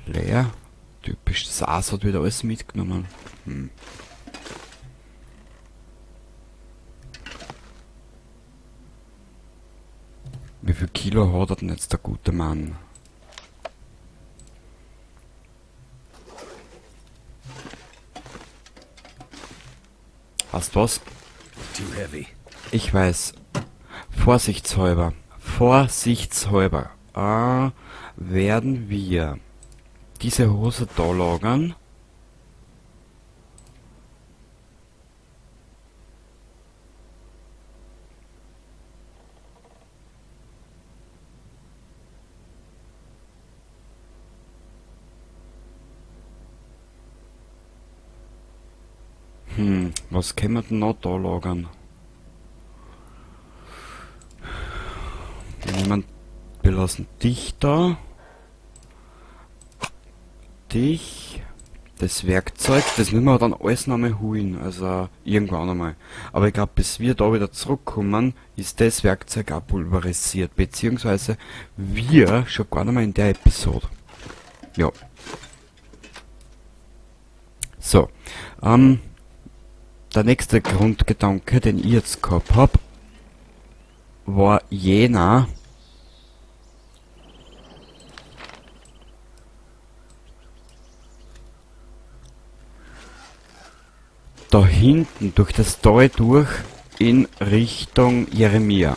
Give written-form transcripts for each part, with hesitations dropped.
Leer. Typisch, das Aas hat wieder alles mitgenommen. Hm. Wie viel Kilo hat er denn jetzt, der gute Mann? Hast was? Too heavy. Ich weiß. Vorsichtshalber. Vorsichtshalber. Werden wir diese Hose da lagern. Was können wir denn noch da lagern? Wir lassen dich da. Dich. Das Werkzeug, das müssen wir dann alles nochmal holen. Also irgendwann einmal. Aber ich glaub, bis wir da wieder zurückkommen, ist das Werkzeug auch pulverisiert. Beziehungsweise wir schon gar nicht mehr in der Episode. Ja. So. Der nächste Grundgedanke, den ich jetzt gehabt hab, war jener, da hinten durch das Tal durch in Richtung Jeremia.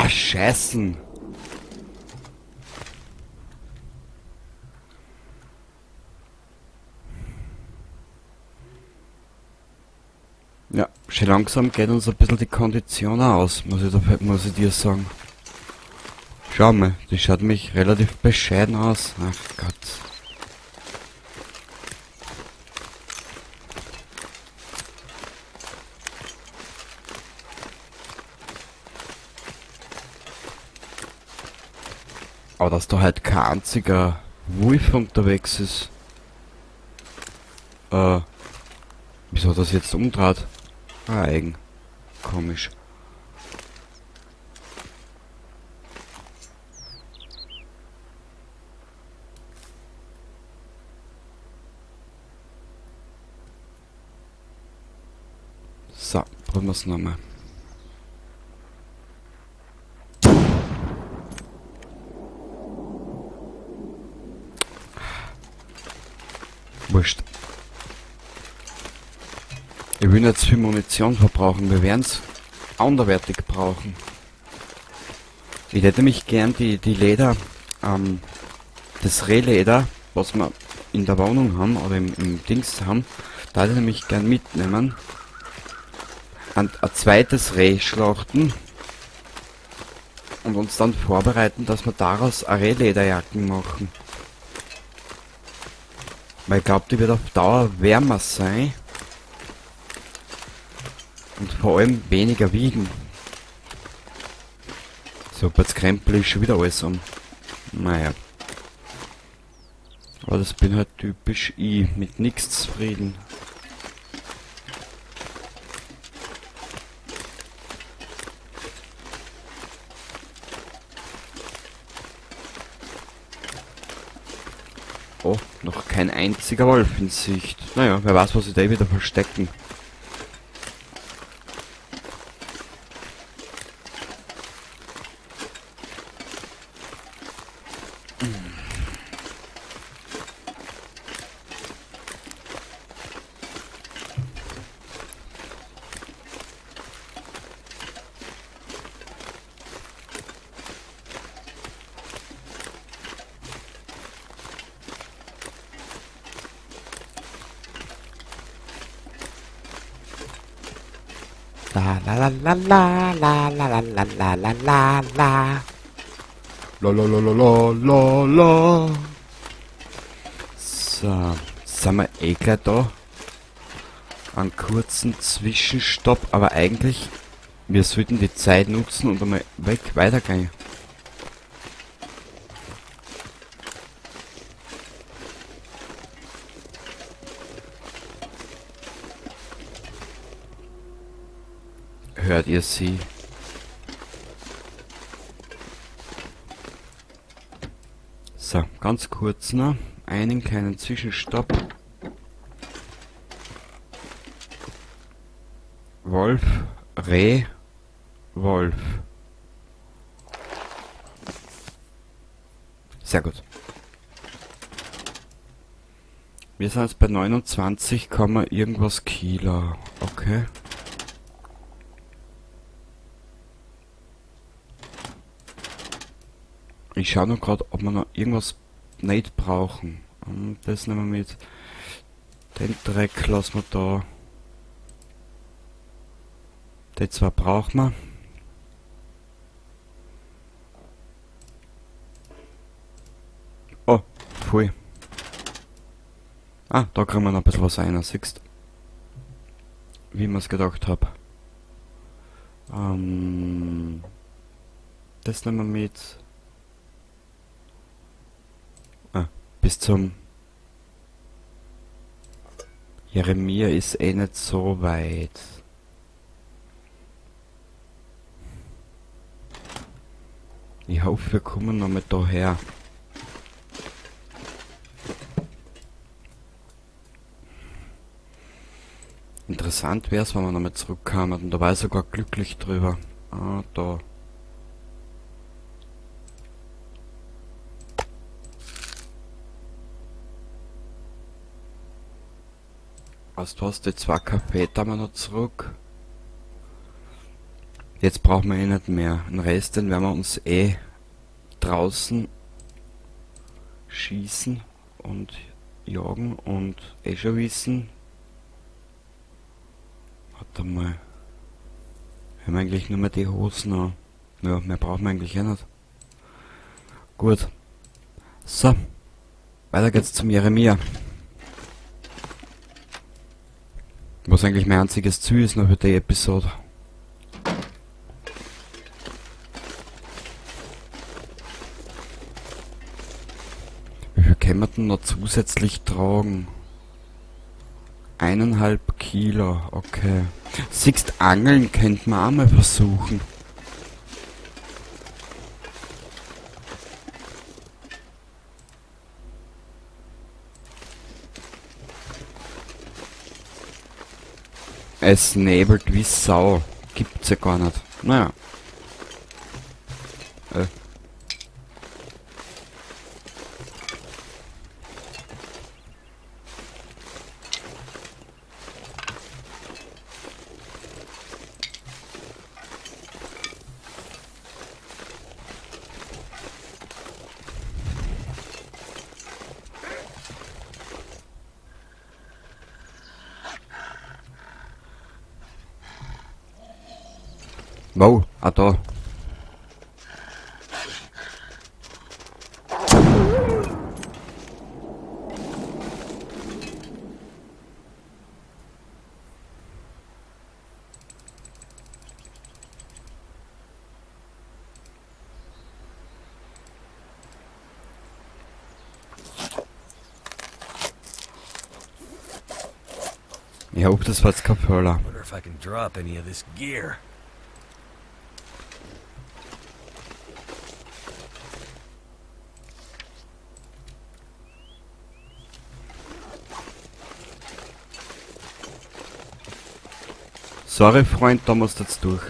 Scheißen. Ja, schon langsam geht uns ein bisschen die Kondition aus, muss ich dir sagen. Schau mal, die schaut mich relativ bescheiden aus. Ach Gott. Aber dass da halt kein einziger Wolf unterwegs ist. Wieso hat das jetzt umdraht? Ah, eigen. Komisch. So, probieren wir's nochmal. Wurscht. Ich will nicht zu viel Munition verbrauchen, wir werden's anderweitig brauchen. Ich hätte mich gern die Leder, das Rehleder, was wir in der Wohnung haben oder im Dings haben, da hätte ich mich gern mitnehmen. Und ein zweites Reh schlachten und uns dann vorbereiten, dass wir daraus eine Rehlederjacken machen. Weil ich glaub, die wird auf Dauer wärmer sein. Und vor allem weniger wiegen. So, jetzt krempel ich schon wieder alles um. Naja. Aber das bin halt typisch ich, mit nichts zufrieden. Oh, noch kein einziger Wolf in Sicht. Naja, wer weiß, was sie da wieder verstecken. La la la la la la la la la la la la. La la la la la la la. So, sind wir eh gleich da. Einen kurzen Zwischenstopp, aber eigentlich, wir sollten die Zeit nutzen und einmal weg weitergehen. Hört ihr sie? So, ganz kurz noch. Einen kleinen Zwischenstopp. Wolf, Reh, Wolf. Sehr gut. Wir sind jetzt bei 29, irgendwas Kilo. Okay. Ich schaue noch gerade, ob wir noch irgendwas nicht brauchen. Das nehmen wir mit. Den Dreck lassen wir da. Die zwei brauchen wir. Oh, voll. Ah, da kriegen wir noch ein bisschen was rein, siehst du? Wie ich mir's gedacht hab. Das nehmen wir mit. Ah, bis zum Jeremia ist eh nicht so weit. Ich hoffe, wir kommen noch mit daher. Interessant wär's, wenn wir noch mal zurückkamen. Und da war ich sogar glücklich drüber. Ah, da. Weißt du was, die zwei Kaffee da wir noch zurück. Jetzt brauchen wir eh nicht mehr. Den Rest, den werden wir uns eh draußen schießen und jagen und eh schon wissen. Warte mal. Wir haben eigentlich nur mehr die Hosen an. Ja, mehr brauchen wir eigentlich eh nicht. Gut. So. Weiter geht's zum Jeremia. Was eigentlich mein einziges Ziel ist noch für die Episode. Wie viel können wir denn noch zusätzlich tragen? 1,5 Kilo, okay. Siehst, Angeln könnte man auch mal versuchen. Es nebelt wie Sau. Gibt's ja gar nicht. Naja. Wow, ah da. Ich hoffe, das war jetzt kein Fehler. Wonder if I can drop any of this gear. Sorry, Freund, da musst du jetzt durch.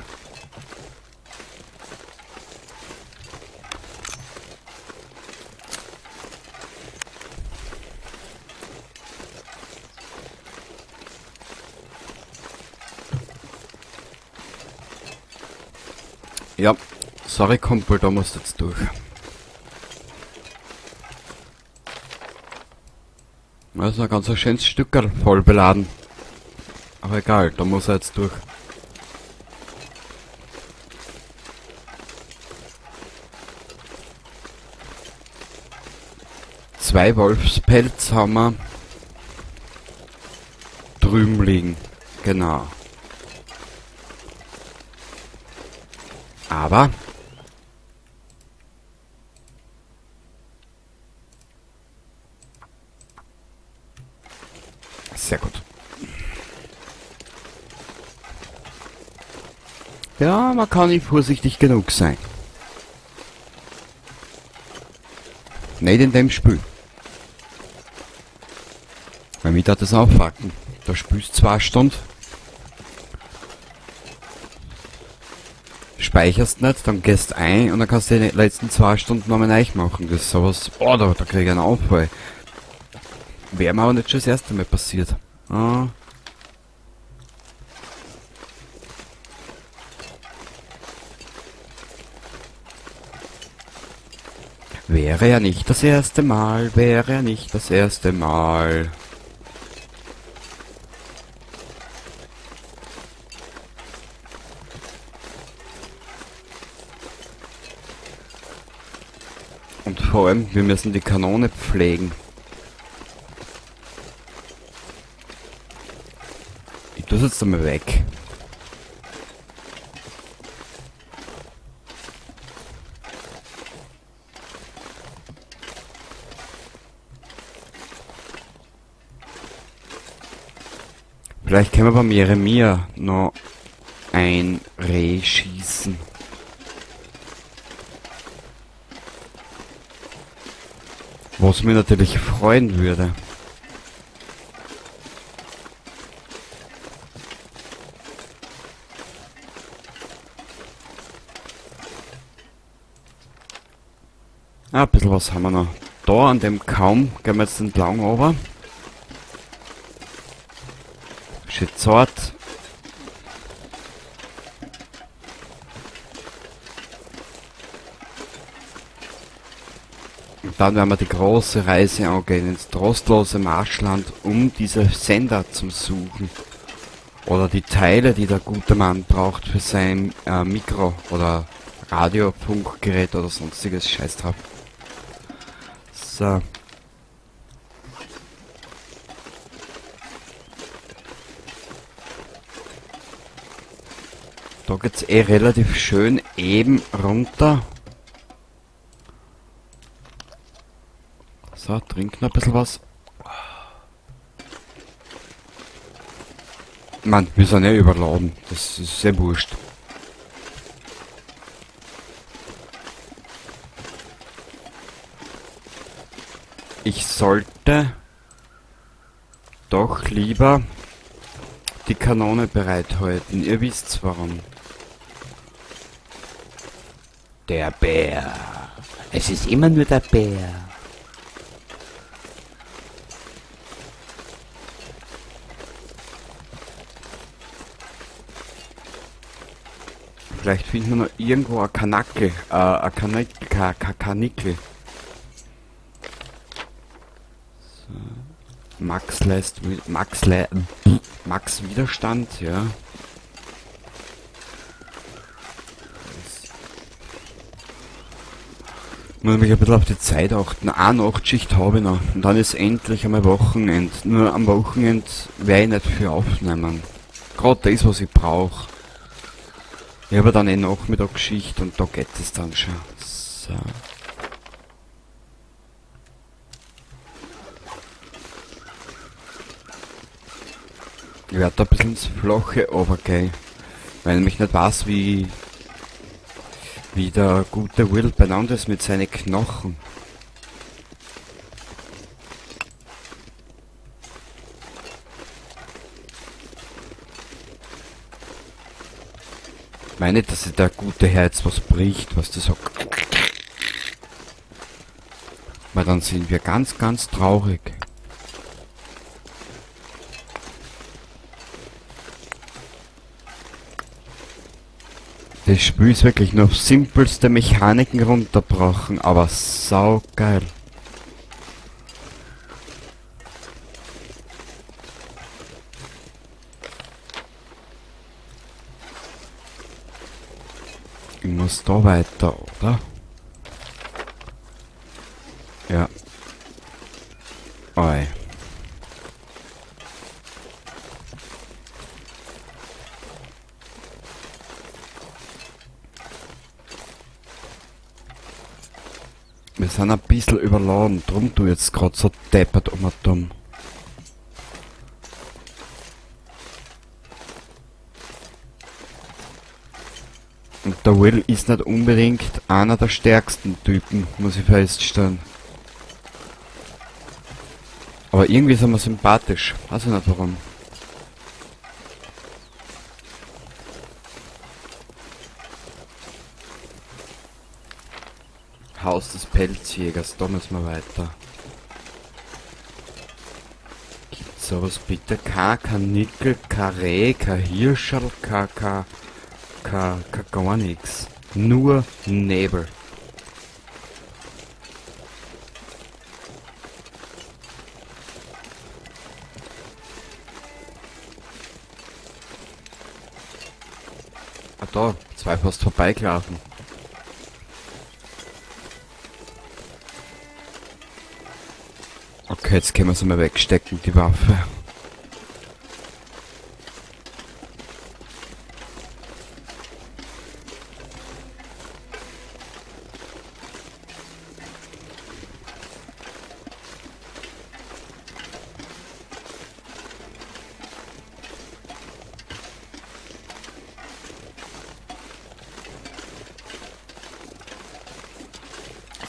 Ja, sorry, Kumpel, da musst du jetzt durch. Das ist ein ganz schönes Stückerl voll beladen. Aber egal, da muss er jetzt durch. 2 Wolfspelz haben wir drüben liegen. Genau. Aber sehr gut. Ja, man kann nicht vorsichtig genug sein. Nicht in dem Spiel. Weil mich darf das aufwacken. Da spielst du 2 Stunden. Speicherst nicht, dann gehst ein und dann kannst du die letzten 2 Stunden nochmal neu machen. Das ist sowas. Oh, da krieg ich einen Anfall. Wäre mir aber nicht schon das erste Mal passiert. Ah. Wäre ja nicht das erste Mal, wäre ja nicht das erste Mal. Und vor allem, wir müssen die Kanone pflegen. Ich tue es jetzt einmal weg. Vielleicht können wir beim Jeremia noch ein Reh schießen. Was mich natürlich freuen würde. Ah, ein bisschen was haben wir noch. Da an dem Kaum gehen wir jetzt entlang runter. Schön zart. Und dann werden wir die große Reise angehen ins trostlose Marschland, um diese Sender zu suchen. Oder die Teile, die der gute Mann braucht für sein Mikro- oder Radiofunkgerät oder sonstiges Scheiß drauf. So. Da geht's eh relativ schön eben runter. So, trinken noch ein bisschen was. Mann, wir sind eh überladen. Das ist sehr wurscht. Ich sollte doch lieber die Kanone bereithalten. Ihr wisst warum. Der Bär. Es ist immer nur der Bär. Vielleicht finden wir noch irgendwo ein Kanackel. Ein Kanickel. So. Max lässt, Max Widerstand, ja. Muss mich ein bisschen auf die Zeit achten. Eine Nachtschicht habe ich noch. Und dann ist endlich einmal Wochenend. Nur am Wochenend werde ich nicht viel aufnehmen. Gerade das, was ich brauche. Ich habe dann eh Nachmittagsschicht und da geht es dann schon. So. Ich werde da ein bisschen ins Flache runtergehen. Weil ich nämlich nicht weiß, wie der gute Will benannt ist mit seinen Knochen. Ich meine nicht, dass sich der gute Herr jetzt was bricht, was das sagt. Weil dann sind wir ganz, ganz traurig. Das Spiel ist wirklich nur auf simpelste Mechaniken runterbrochen, aber saugeil. Ich muss da weiter, oder? Ja. Oi. Wir sind ein bisschen überladen, drum du jetzt grad so deppert um und dumm. Und der Will ist nicht unbedingt einer der stärksten Typen, muss ich feststellen. Aber irgendwie sind wir sympathisch, weiß ich nicht warum. Haus des Pelzjägers, da müssen wir weiter. Gibt's sowas bitte? Kein Karnickel, kein Reh, kein Hirscherl, kein gar nix. Nur Nebel. Ah da, zwei fast vorbeigelaufen. Okay, jetzt können wir sie mal wegstecken, die Waffe.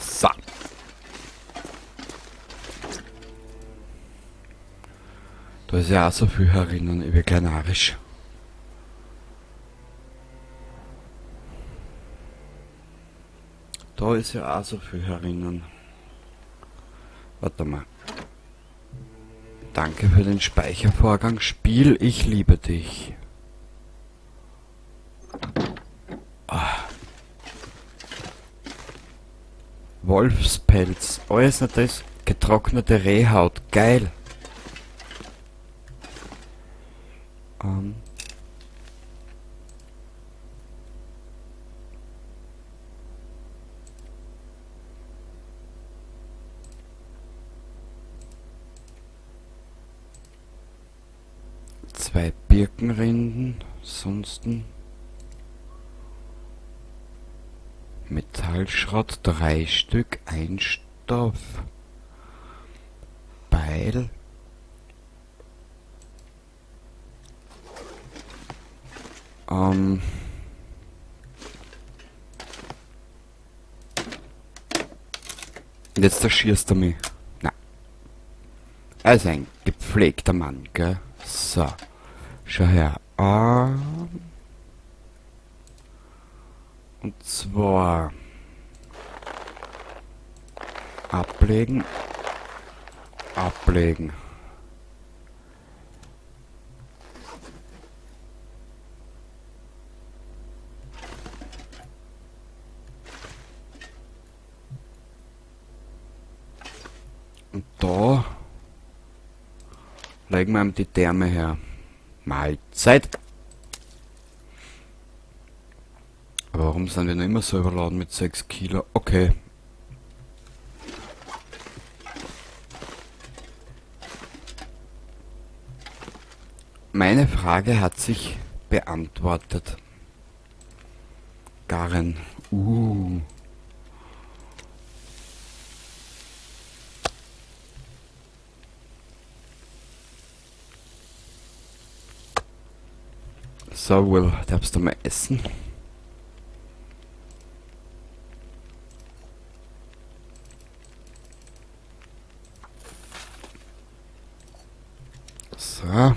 So. Da ist ja auch so viel herinnen, ich bin gleich narrisch. Da ist ja auch so viel herinnen. Warte mal. Danke für den Speichervorgang. Spiel, ich liebe dich. Ah. Wolfspelz. Alles nicht das. Getrocknete Rehhaut. Geil. Zwei Birkenrinden, sonst Metallschrott, 3 Stück, 1 Stoff, Beil, jetzt erschießt er mich. Na. Er ist ein gepflegter Mann, gell? So. Schau her. Und zwar ablegen. Ablegen. Und da legen wir ihm die Therme her. Mahlzeit! Aber warum sind wir noch immer so überladen mit 6 Kilo? Okay. Meine Frage hat sich beantwortet. Garen. So, Will, darfst du mal essen? So.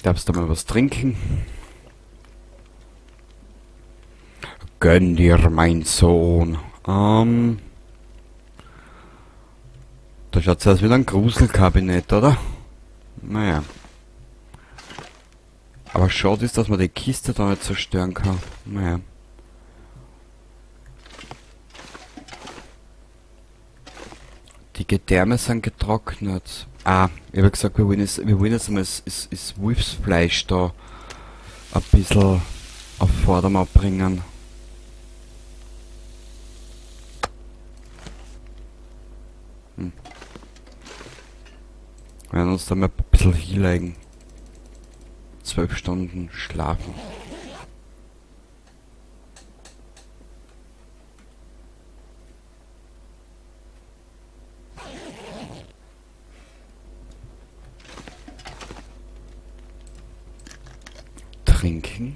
Darfst du mal was trinken? Gönn dir, mein Sohn. Da schaut's aus wie ein Gruselkabinett, oder? Naja. Aber schade ist, dass man die Kiste da nicht zerstören kann. Naja. Die Gedärme sind getrocknet. Ah, ich hab ja gesagt, wir wollen jetzt einmal das Wolfsfleisch da ein bisschen auf Vordermann bringen. Wir werden uns da mal ein bisschen hinlegen. 12 Stunden schlafen. Trinken.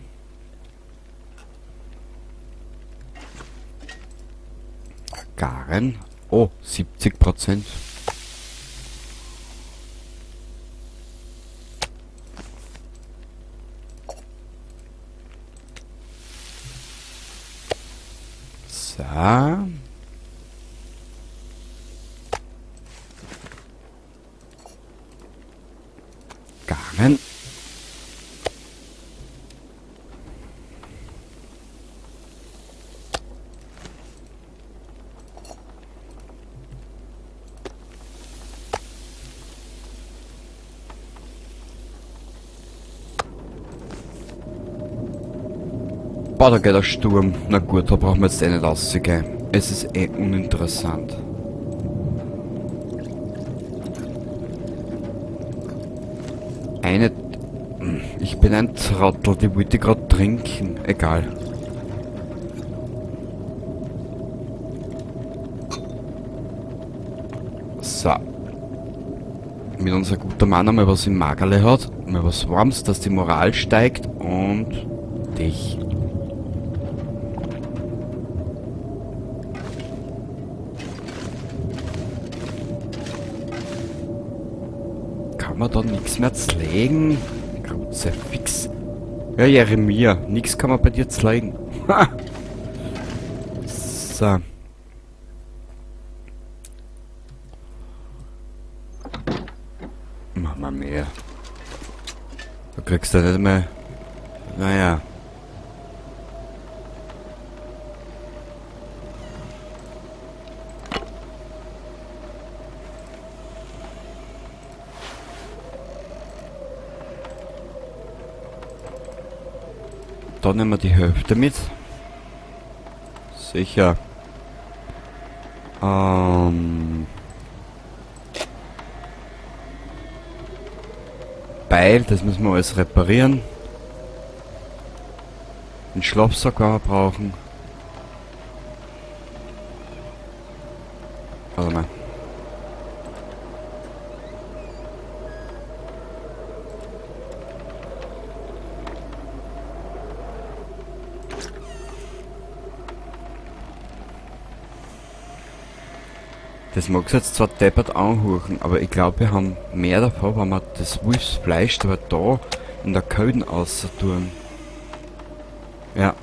Garen. Oh, 70%. So. Garen. Boah, da geht der Sturm. Na gut, da brauchen wir jetzt eh nicht rauszugehen. Es ist eh uninteressant. Eine... Ich bin ein Trottel, die wollte ich gerade trinken. Egal. So. Mit unser guter Mann einmal was im Magerle hat, mal was Warmes, dass die Moral steigt und dich. Kann man da nichts mehr zlegen? Kruzifix. Ja, Jeremia, nichts kann man bei dir zlegen. So. Machen wir mehr. Da kriegst du nicht mehr. Naja. Da nehmen wir die Hälfte mit. Sicher. Beil, das müssen wir alles reparieren. Den Schlafsack werden wir brauchen. Warte mal. Das mag jetzt zwar deppert anhuchen, aber ich glaube, wir haben mehr davon, wenn wir das Wolfsfleisch aber da in der Köden außer tun. Ja.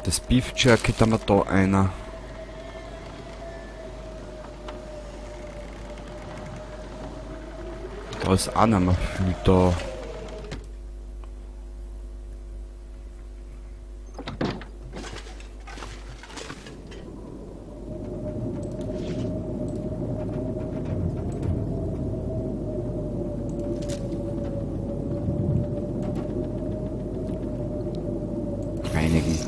Das Beef Jerky da haben wir da einer. Da ist auch nicht mehr viel da. Reinigen.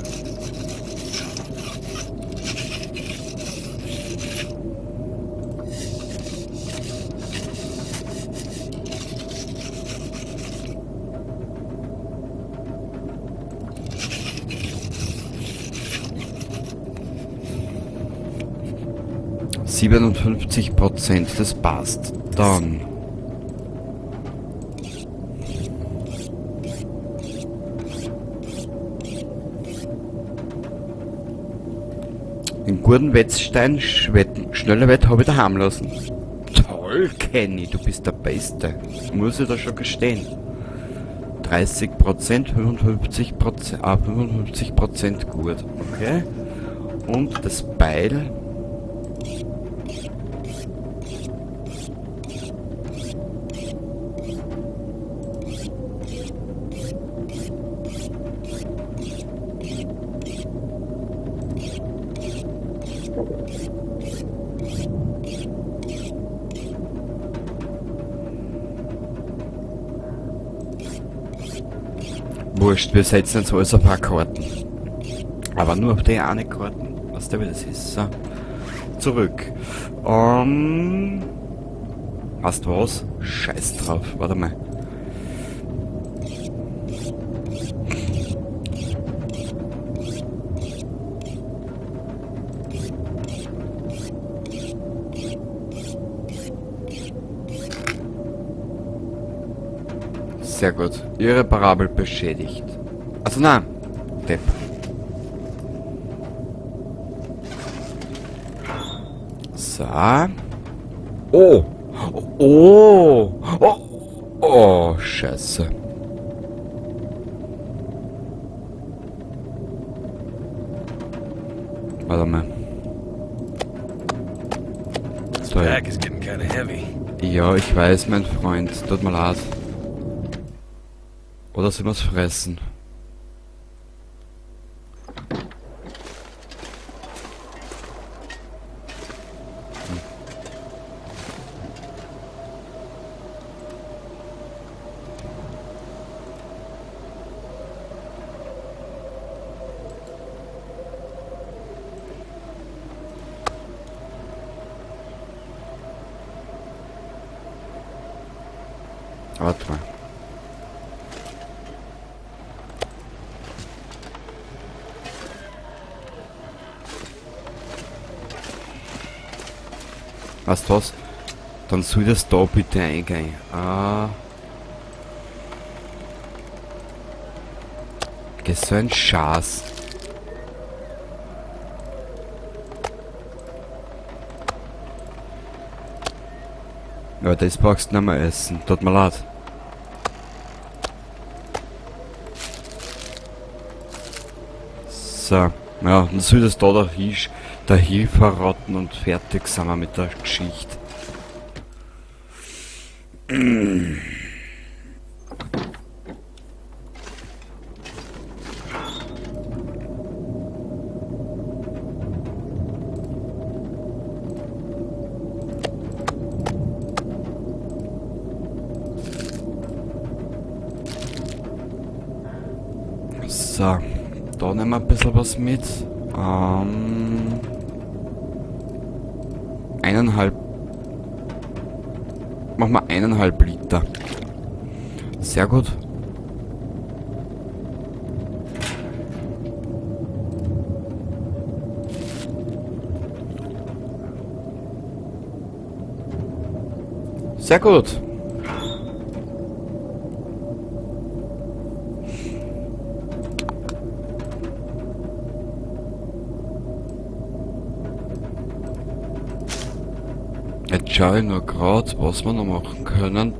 %, das passt. Dann. Den guten Wetzstein, schneller Wett habe ich daheim lassen. Toll, Kenny, du bist der Beste. Muss ich da schon gestehen. 30%, 55%, 55% gut. Okay. Und das Beil. Wurscht, wir setzen jetzt alles auf eine Karten. Aber nur auf die eine Karten. Weißt du, wie das ist? So. Zurück. Weißt du was? Scheiß drauf. Warte mal. Sehr gut. Irreparabel beschädigt. Also nein. Depp. So. Oh. Oh. Oh. Oh, Scheiße. Warte mal. So. Ja, ich weiß, mein Freund. Tut mir leid. Oder sollen wir's fressen? Hm. Warte mal. Weißt du was? Dann soll das da bitte eingehen. Ah. Das ist so ein Schaß. Ja, das brauchst du nicht mehr essen. Tut mir leid. So. Ja, dann soll das da dahin verrotten und fertig sind wir mit der Geschichte. So, da nehmen wir ein bisschen was mit. 1,5. Machen wir 1,5 Liter. Sehr gut. Sehr gut. Jetzt schaue ich nur grad, was wir noch machen können.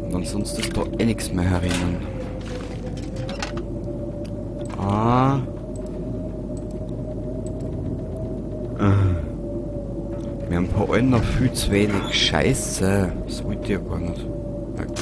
Und ansonsten ist da eh nichts mehr herinnen. Ah. Wir haben bei allen noch viel zu wenig. Scheiße. Das wollte ich ja gar nicht. Na gut.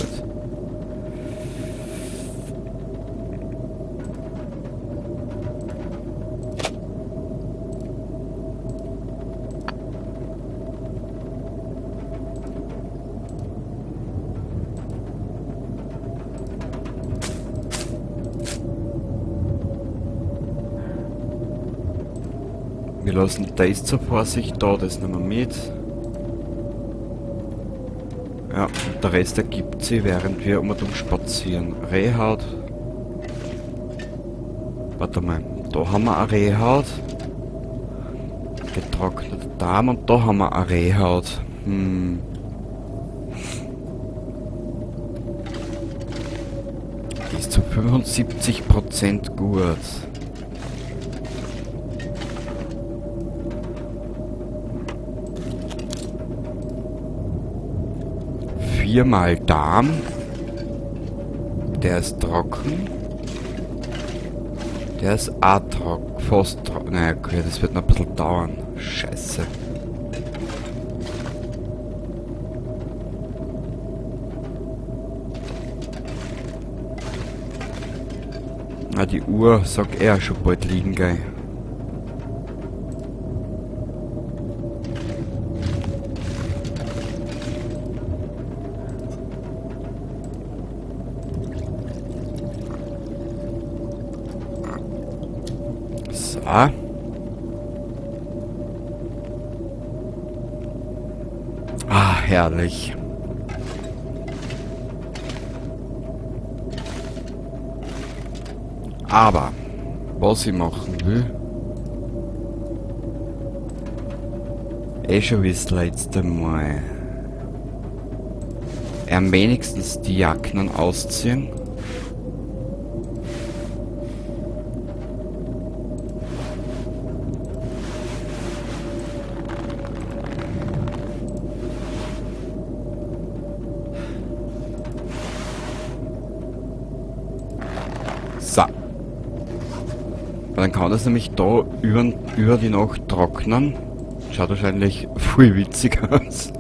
Wir lassen das zur Vorsicht da, das nehmen wir mit. Ja, und der Rest ergibt sich, während wir um und um spazieren. Rehhaut. Warte mal, da haben wir eine Rehhaut. Getrockneter Darm und da haben wir eine Rehhaut. Hm. Die ist zu 75% gut. Viermal Darm. Der ist trocken. Der ist auch trocken. Fast trocken. Naja, okay, das wird noch ein bisschen dauern. Scheiße. Na, die Uhr sagt er schon bald liegen, gell. So. Ah, herrlich. Aber, was ich machen will, eh schon wie das letzte Mal. Am wenigstens die Jacken ausziehen. So. Dann kann das nämlich da über die Nacht trocknen. Schaut wahrscheinlich voll witzig aus.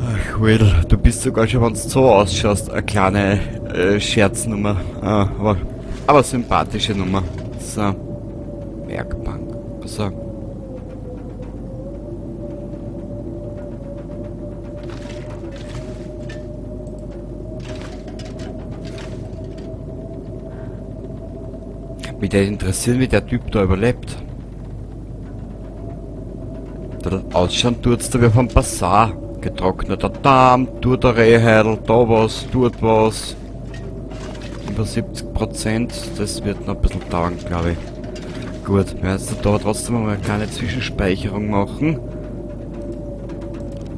Ach, Will, du bist sogar schon, wenn du so ausschaust, eine kleine Scherznummer. Aber sympathische Nummer. So. Werkbank. So. Mich würde interessieren, wie der Typ da überlebt. Der ausschauen tut's da wie vom Passat. Getrockneter Darm, tut der Rehheidel, da was, tut was. Über 70%, das wird noch ein bisschen dauern, glaube ich. Gut, wir werden jetzt da trotzdem mal eine kleine Zwischenspeicherung machen.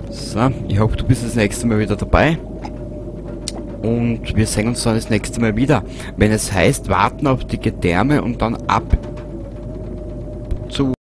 So, ich hoffe, du bist das nächste Mal wieder dabei. Und wir sehen uns dann das nächste Mal wieder. Wenn es heißt, warten auf die Gedärme und dann ab zu